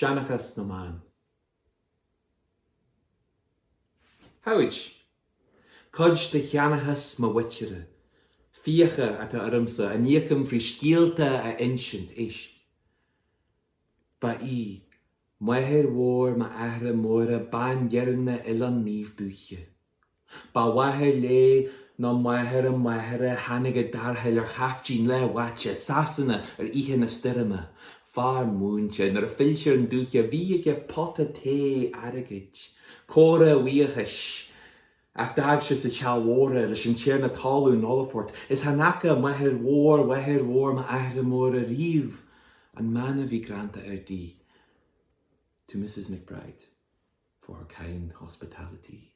Seanchas na mBan. Haud! Cuid de sheanchas mo mhuintire, fiacha atá ormsa a n-íocaim frí scéalta a insint, éist. Ba í máthair mhór m'athara móire bantiarna Oileán Naomh Dúiche. Ba mháthair léi ná máthair a máthara a tháinig i dtarrtháil ar chaiftín leathbháite Sasana ar oíche na stoirme. Fear múinte, nuair a phill sé ar an dúiche bhí aige pota tae airgid, comhartha a bhuíochais, ach d'fhág sé sa teach mhór é leis an tiarna talún Olifort, is chan fhaca máthair mhór mháthair mhór m'athara móire riamh an mbean a bhí greanta air di, to Mrs McBride for her kind hospitality.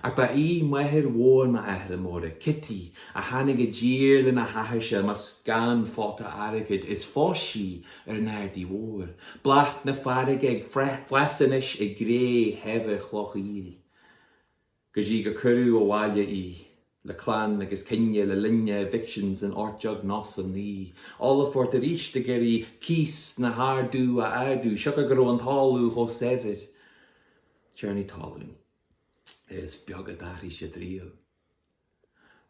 Ach ba í máthair mhór m'athara móire, Cití, a tháinig i dtír lena hathairse más gan phota airgid is phós sí ar an Ardaidh Mhór, bláth na farraige ag fás anois i gcré shaibhir Chloich Aoil, go dtí gur cuireadh abhaile í le clann agus cine le linn a evictions in 1899. Olifort arís ag iarraidh cíos na hArdú a ardú, siocair go raibh an talamh chomh saibhir. Tiarnaí talún. Is beag a d'athraigh siad riamh.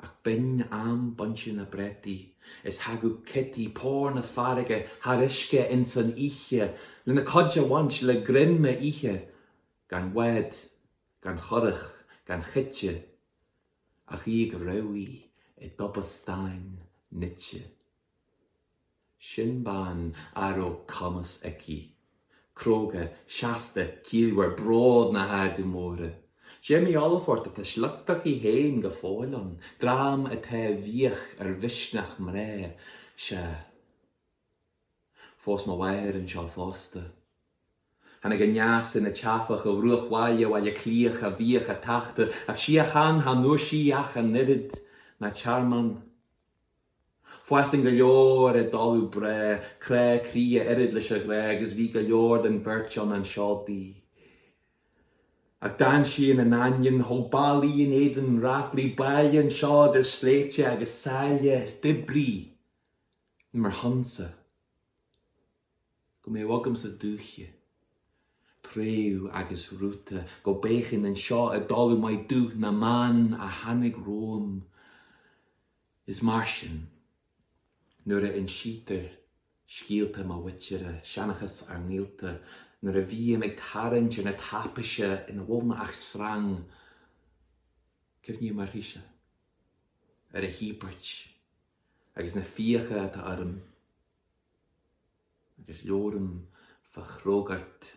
Ach b'in am bainte na bpréataí is thagadh Cití pór na farraige thar uisce ins an oíche lena cuid a bhaint le greim a ithe, gan bhád, gan churach, gan chite, ach í ag rabhadh i dtoba stáin nite. Sin bean a raibh cumas aici. Cróga, seasta, ciallmhar, bród na hArdú Móire. Jimmy Olifort atá sliocht aici féin go fóill ann, dream atá i bhfiach ar mhisneach mná, sea, phós mo mháthair anseo fosta. Tháinig aneas ina teafach ó bhruachbhaile Bhaile Átha Cliath a bhíodh a tachtadh, ach síocháin chan fhuair sí ach an oiread ná tearmann. Fásann go leor i dtalamh breá, crá croí a oiread leis a ghrá agus bhí go leor den bheirt ann anseo di. Ach d'fhan sí ina ndaingean, thóg ballaí in éadan ráflaí, baile anseo idir sléibhte agus sáile is d'oibrigh mar shonsa go mbeadh agamsa dúiche, préamh agus rúta go bhféachfainn anseo i dtalamh maith dúch na mban a tháinig romham. Is mar sin, nuair a insítear scéalta mo mhuintire, seanchas ár ngaolta, nuair a bhím ag tarraingt ar na tapaise ina bhfuil mé ach srang, cuimhním uirthise, ar a híobairt agus na fiacha atá orm, agus labhraím fá chrógacht.